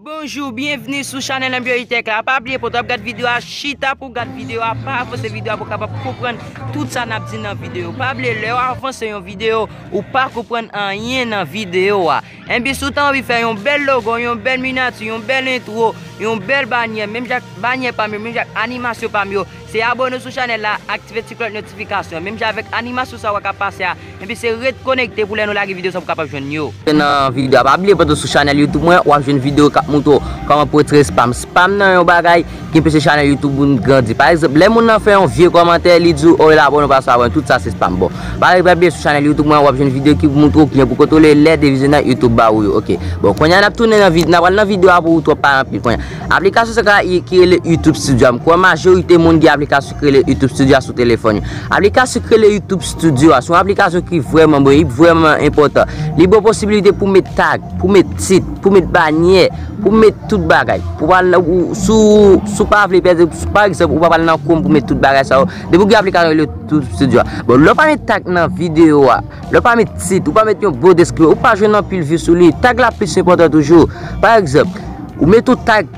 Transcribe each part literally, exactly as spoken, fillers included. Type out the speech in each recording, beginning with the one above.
Bonjou, byenvni sou chanèl Employee Tech la. Pa bliye pou w ap gad videyo a, chita pou w gad videyo a, pa avanse videyo a pou w kapab konprann tout sa n ap di nan videyo. Pa bliye, lè w avanse yon videyo, ou pa konprann anyen nan videyo a. Enben, si w ta anvi fè yon bèl logo, yon bèl miniyati, yon bèl entwo, yon bèl banyè, menm jan ak banyè pa m yo, menm jan ak animasyon pa m yo, se abòne sou chanèl la, aktive ti klòch notifikasyon. Menm jan avèk animasyon sa w wè k ap pase a, enben se ret konekte pou lè nou lage videyo sa pou w kapab jwenn yo. Nan videyo a, pa bliye pòte w sou chanèl YouTube mwen, w ap jwenn videyo k ap montre w kòman pou retire spam. Spam nan yon bagay ki anpeche chanèl YouTube moun grandi. Pa egzanp, lè moun nan fè yon vye kòmantè, li di w, "O, l abòne w pa sa abòne," tout sa se spam. Bon, pa bliye sou chanèl YouTube mwen, w ap jwenn videyo ki montre w kijan pou kontwole lè de vizyonè YouTube ba ou yo. Ok. Bon, kounye a n ap tounen nan videyo, n ap pral nan videyo a pou ou twòp pa anpil. Kounye a, aplikasyon sa ki rele YouTube Studio a. M kwè majorite moun gen aplikasyon ki rele YouTube Studio a sou telefòn yo. Aplikasyon ki rele YouTube Studio a, se yon aplikasyon ki vrèman bon, li vrèman enpòtan. Li ba w posibilite pou w met tag, pou w met tit, pou w met banyè, pou w met tout bagay. Pou w al, ou, si w, si w pa vle pèdi, pa egzanp, ou pa pral nan Chrome pou w met tout bagay sa yo. Depi w gen aplikasyon rele YouTube Studio a. Bon, lè w pa met tag nan videyo a, lè w pa met tit, ou pa met yon bon deskripsyon, ou pa jwenn anpil vi sou li. Tag la plis enpòtan toujou. Pa egzanp, ou met yon tag,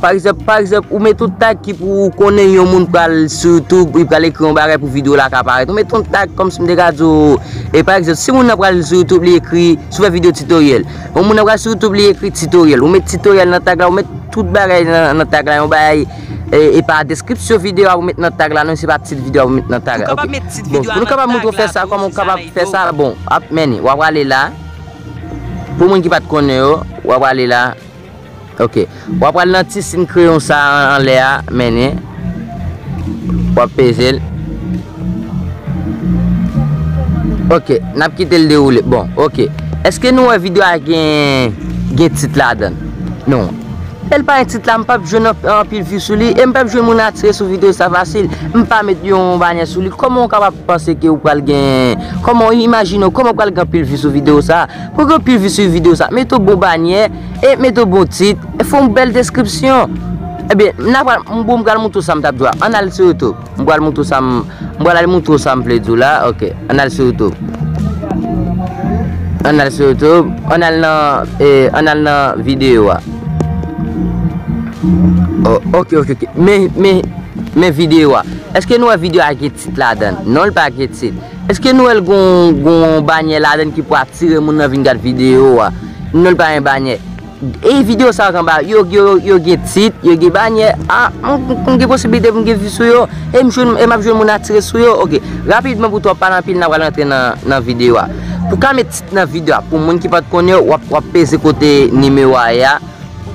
pa egzanp, pa egzanp, ou met yon tag ki pou konnen yon moun pral sou YouTube, li pral ekri yon bagay pou videyo la ka parèt. Ou met yon tag kòmsi m te ka di w, e pa egzanp, si moun nan pral sou YouTube, li ekri, si w fè videyo titoryèl. Yon moun nan pral sou YouTube, li ekri titoryèl. Ou met titoryèl nan tag la, ou met tout bagay nan, nan tag la, yon bagay, e, e pa deskripsyon videyo a pou met nan tag la, non, se pa tit videyo a pou met nan tag la. Ok. Bon, pou nou kapab montre w fè sa, kòman w kapab fè sa, bon, ap mennen, w ap prale la. Pou moun ki pa t konnen yo, w ap prale la. Ok. W ap pral nan ti siy kreyon sa a anlè a, mennen. W ap peze l. Ok, n ap kite l dewoule. Bon, ok. Èske nou wè videyo a gen, gen tit ladan l? Non. Lè l pa gen tit la, m p ap jwenn anp-, anpil vi sou li, e m p ap jwenn moun atire sou videyo sa fasil. M pa met yon banyè sou li. Kòman w kapab panse ke w pral gen, kòman w imajine w, kòman w pral gen anpil vi sou videyo sa? Pou gen anpil vi sou videyo sa, mete yon bon banyè, e mete yon bon tit, e fè yon bèl deskripsyon. Ebyen, n a pral, m, bon, m pral montre w sa m t ap di w la. Ann al sou YouTube. M pral montre w sa m, m pral al montre w sa m vle di w la. Ok, ann al sou YouTube. Ann al sou YouTube. Ann al nan, e, ann al nan videyo a. Oh, ok, ok, ok. Men, men, men videyo a. Èske nou wè videyo a gen tit ladan l? Non, l pa gen tit. Èske nou wè l gon, gon banyè ladan l ki pou atire moun nan vin gad videyo a? Non, l pa gen banyè. E videyo sa yo k anba, yo, yo, yo gen tit, yo gen banyè. A, m, m, m gen posiblite pou m gen vi sou yo. E m jwenn, e m ap jwenn moun atire sou yo. Ok. Rapidman, pou twòp pa nan pil, n a pral rantre nan, nan videyo a. Pou ka met tit nan videyo a, pou moun ki pa t konnen, w ap, w ap peze kote nimewo a ye a.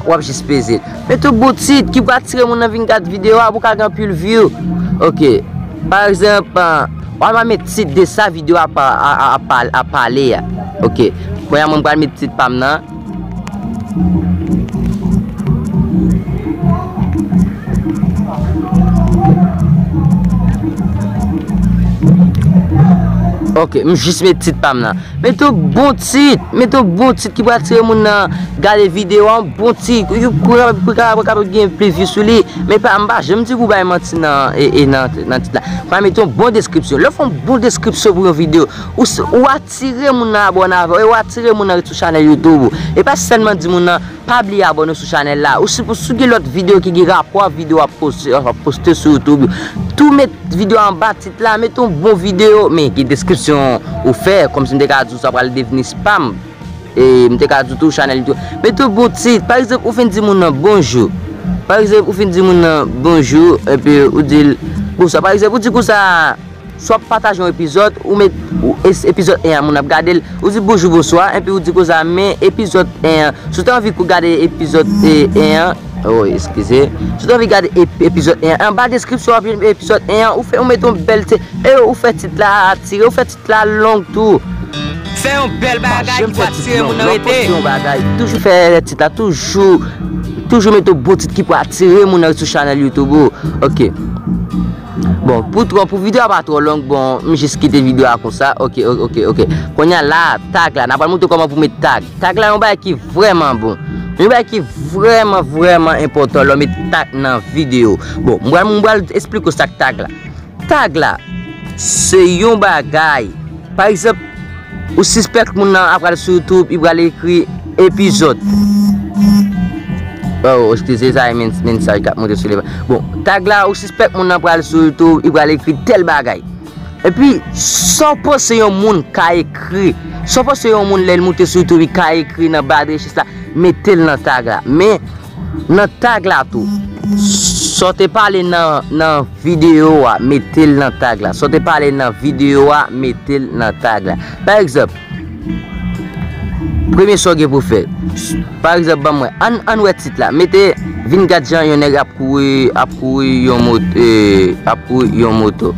W ap jis peze l. Mete yon bon tit ki pou atire moun nan vin gad videyo a pou ka gen anpil view. Ok. Pa egzanp, ah, w a met tit de sa videyo a pa, a, a, a, pa, a pale a. Ok. Kounye a mwen m pral met tit pa m nan. Ok, m jis met tit pa m nan. Mete yon bon tit, mete yon bon tit ki pou atire moun nan gade videyo a, yon bon tit, pou, pou, pou, pou kapab gen plis vi sou li. Men pa, m pa janm di pou bay manti nan, e, e nan, nan tit la. Fò mete yon bon deskripsyon. Lè w fè yon bon deskripsyon pou yon videyo, ou, s- ou atire moun nan abòne avè w, e ou atire moun nan ret sou chanèl YouTube ou. E pa sèlman di moun nan, pa bliye abòne sou chanèl la. Ou si, si w gen lòt videyo ki gen rapò ak videyo w ap poste, w ap poste sou YouTube, tou met videyo anba tit la, met yon bon videyo, men gen deskripsyon ou fè, kòmsi m te ka di w sa pral devni spam. E m te ka di w tou chanèl tou. Met yon bon tit. Pa egzanp, ou fin di moun nan bonjou. Pa egzanp, ou fin di moun nan bonjou, epi ou di l, bonswa. Pa egzanp, ou di konsa, si w ap pataje yon epizòd, ou met, ou, es- epizòd en an, moun ap gade l, ou di bonjou, bonswa, epi ou di konsa, men epizòd en an, si w ta anvi kou gade epizòd, e, en an, oh, eskize, si w ta anvi gade ep- epizòd en an, anba deskripsyon w ap jwenn epizòd en an, ou fè, ou met yon bèl tit, e ou fè tit la atire, ou fè tit la long tou. Fè yon bèl bagay ki pou atire moun nan rete. Yon bagay, toujou fè tit la, toujou, toujou met yon bon tit ki pou atire moun nan sou chanèl YouTube ou. Ok. Bon, pou twò, pou videyo a pa twò long, bon, m jis kite videyo a konsa. Ok, ok, ok, ok. Kounye a la, tag la, n a pral montre w kòman pou met tag. Tag la yon bagay ki vrèman bon. Yon bagay ki vrèman, vrèman enpòtan lè w met tag nan videyo. Bon, m pral, m pral esplike w sa k tag la. Tag la, se yon bagay. Pa egzanp, ou sispèk moun nan ap pral sou YouTube, li pral ekri epizòd. Oh, eskize, sa e men-, mensaj k ap monte sou lekran. Bon, tag la, ou sispèk moun nan pral sou YouTube, li pral ekri tèl bagay. Epi, sa w panse yon moun ka ekri, sa w panse yon moun lè l moute sou YouTube, li ka ekri nan ba de rechèch la, mete l nan tag la. Men, nan tag la tou, sa w te pale nan, nan videyo a, mete l nan tag la. Sa w te pale nan videyo a, mete l nan tag la. Pa egzanp, premye sa w gen pou fè. Pa egzanp, ban mwen, ann, ann wè tit la. Mete, vin gad jan yon nèg ap kouri, ap kouri yon mot-, e, ap kouri yon moto.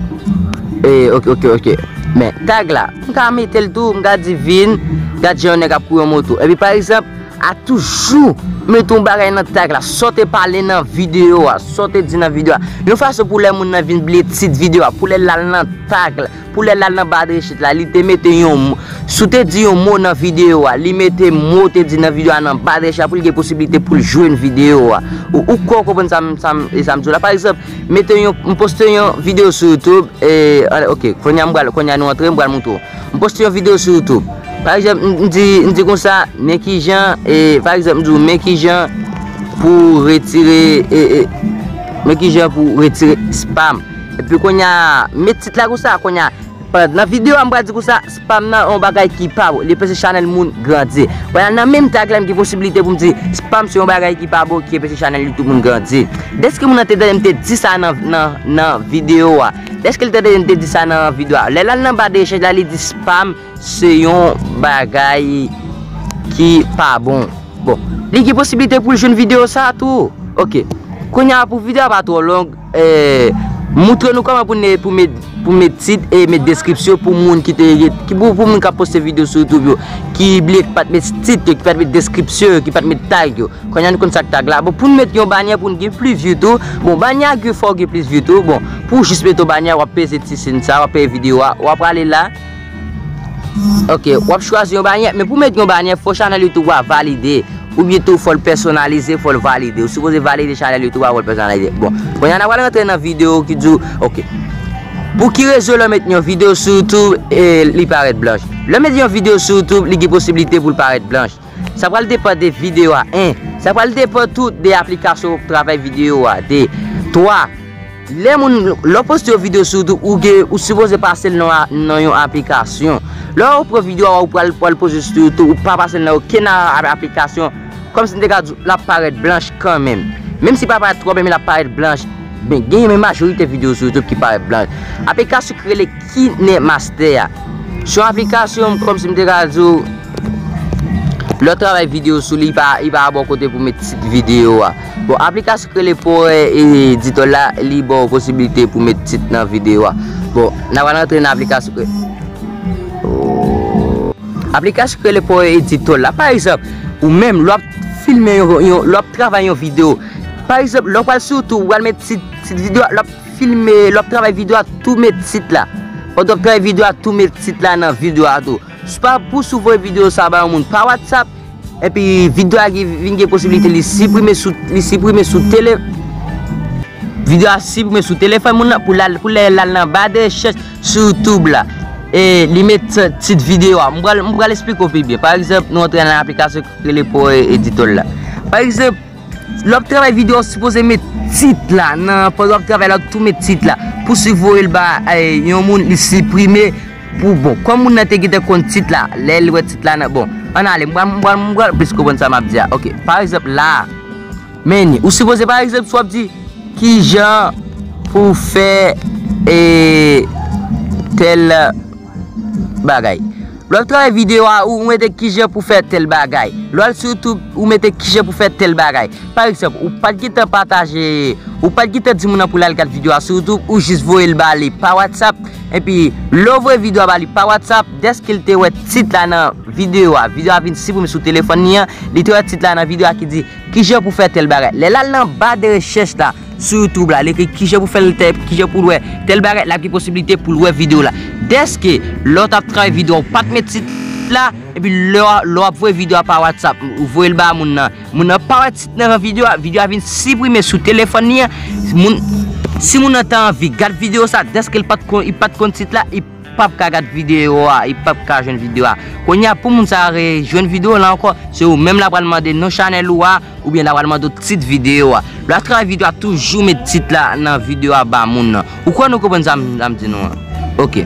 E, ok, ok, ok. Men, tag la, m ka mete l tou, m ka di vin gad jan yon nèg ap kouri yon moto. Epi, pa egzanp, a toujou mete yon bagay nan tag la. Sa w te pale nan videyo a, sa w te di nan videyo a. Yon fason pou lè moun nan vin bliye tit videyo a, pou lè l al nan tag la, pou lè l al nan ba de rechèch la, li te mete yon mo. Si w te di yon mo nan videyo a, li mete mo w te di nan videyo a nan ba de rechèch la pou l gen posiblite pou l jwenn videyo a. Ou, ou kwè w konprann sa m, sa m, e sa m di w la? Pa egzanp, mete yon, m poste yon videyo sou YouTube, e, ok, kounye a m pral, kounye a nou antre, m pral montre w. M poste yon videyo sou YouTube. Pa egzanp, m, m di, m di konsa, men kijan, e, pa egzanp, m di w, men kijan pou retire, e, e, men kijan pou retire spam. Epi kounye a, met tit la konsa, kounye a, nan videyo a, m pral di konsa, spam nan yon bagay ki pa bon, li pèse chanèl moun grandi. Kounye a, nan menm tag la, m gen posiblite pou m di, spam se yon bagay ki pa bon, ki pèse chanèl YouTube moun grandi. Dèske moun nan te tande m te di sa nan, nan, nan videyo a? Dèske l tande m te di sa nan videyo a? Lè l al nan ba de rechèch la, li di spam se yon bagay ki pa bon. Bon, li gen posiblite pou l jwenn videyo sa a tou. Ok. Kounye a pou videyo a pa twò long, e, moutre nou kòman pou ne, pou met, pou met tit e met deskripsyon pou moun ki te, ki pou, pou moun k ap poste videyo sou YouTube yo, ki bliye ki pa t met tit yo, ki pa t met deskripsyon yo, ki pa t met tag yo. Kounye a nou konn sa k tag la. Bon, pou n met yon banyè pou n gen plis view tou. Bon, banyè a gen fò w gen plis view tou. Bon, pou w jis mete yon banyè, w ap peze ti siy sa, w ap peze videyo a, w ap prale la. Ok, w ap chwazi yon banyè, men pou w met yon banyè, fò chanèl YouTube a valide. Oubyen tou, fò l pèsonalize, fò l valide. Ou sipoze valide chanèl YouTube a, fò l pèsonalize. Bon, kounye a n a pral rantre nan videyo ki di w, ok. Pou ki rezon lè w met yon videyo sou YouTube, e, li parèt blanch? Lè w met yon videyo sou YouTube, li gen posiblite pou l parèt blanch. Sa pral depann de videyo a, en. Sa pral depann tou de aplikasyon w ap travay videyo a, de. Twa, lè moun, lè w poste yon videyo sou YouTube, ou gen, ou sipoze pase l nan, nan yon aplikasyon. Lè w pran videyo a, ou pral, pral poste sou YouTube, ou pa pase l nan okenn a-, aplikasyon, kòmsi m te ka di w, l ap parèt blanch kanmenm. Menm si pa parèt twò byen, men l ap parèt blanch. Men gen, men majorite videyo sou YouTube ki parèt blanch. Aplikasyon ki rele KineMaster a. Se yon aplikasyon kòmsi m te ka di w, lè w travay videyo sou li, li pa, li pa ba w kote pou met tit videyo a. Bon, aplikasyon ki rele Power Editor la, li ba w posiblite pou met tit nan videyo a. Bon, n a pral rantre nan aplikasyon ki, aplikasyon ki rele Power Editor la. Pa egzanp, ou menm, lè w ap filme yon, yon, lè w ap travay yon videyo. Pa egzanp, lè w pral sou YouTube, ou pral met tit, tit videyo a, lè w ap filme, lè w ap travay videyo a, tou met tit la. Pandan w ap travay videyo a, tou met tit la nan videyo a tou. Se pa pou si w voye videyo sa ba yon moun pa WhatsApp, epi videyo a gen, vin gen posiblite li siprime sou, li siprime sou tele-, videyo a siprime sou telefòn moun nan pou l al, pou lè l al nan ba de rechèch sou YouTube la. E li met tit videyo a. M pral, m pral esplike w pi byen. Pa egzanp, nou antre nan aplikasyon ki rele Power Editor la. Pa egzanp, lè w ap travay videyo, w sipoze met tit la nan, pandan w ap travay la, w tou met tit la. Pou si w voye l ba, eh, yon moun, li siprime pou bon. Kòm moun nan te gentan konn tit la, lè l wè tit la nan, bon, ann ale, m pral, m pral, m pral plis konprann sa m ap di a. Ok, pa egzanp, la a, men ni, ou sipoze, pa egzanp, si w ap di, kijan pou fè, eh, tèl bagay. Lè w ap travay videyo a, ou mete kijan pou fè tèl bagay. Lè w al sou YouTube, ou mete kijan pou fè tèl bagay. Pa egzanp, ou pa t gentan pataje, ou pa t gentan di moun nan pou l al gad videyo a sou YouTube, ou jis voye l ba li pa WhatsApp. Epi, lè w voye videyo a ba li pa WhatsApp, dèske l te wè tit la nan videyo a, videyo a vin siprime sou telefòn li an, li te wè tit la nan videyo a ki di, kijan pou fè tèl bagay. Lè l al nan ba de rechèch la, sou YouTube la, l ekri kijan pou fè l tèl, kijan pou l wè tèl bagay, l ap gen posiblite pou l wè videyo la. Dèske, lè w t ap travay videyo a, ou pa t met tit la, epi lè w, lè w ap voye videyo a pa WhatsApp, ou voye l ba moun nan, moun nan pa wè tit nan videyo a, videyo a vin siprime sou telefòn li an. Moun, si moun nan ta anvi gad videyo sa, dèske l pa t konn, li pa t konn tit la, li p ap ka gad videyo a, li p ap ka jwenn videyo a. Kounye a, pou moun sa a rejwenn videyo la ankò, se ou menm l a pral mande non chanèl ou a, oubyen l a pral mande w tit videyo a. Lè w ap travay videyo a, toujou met tit la nan videyo a ba moun nan. Ou kwè nou konprann sa m, sa m di nou an? Ok.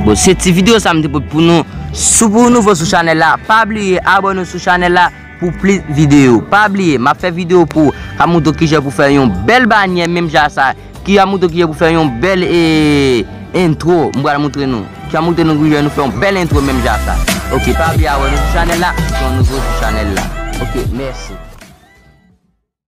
Bon, se ti videyo sa m te pote pou nou. Si w nouvo sou chanèl la, pa bliye abòne w sou chanèl la pou plis videyo. Pa bliye, m ap fè videyo pou w, k ap montre w kijan pou fè yon bèl banyè menm jan sa, ki ap montre w kijan pou fè yon bèl, e, entwo. M pral montre nou. Ki ap montre nou kijan nou fè yon bèl entwo menm jan sa. Ok, pa bliye abòne w sou chanèl la, si w nouvo sou chanèl la. Ok, mèsi.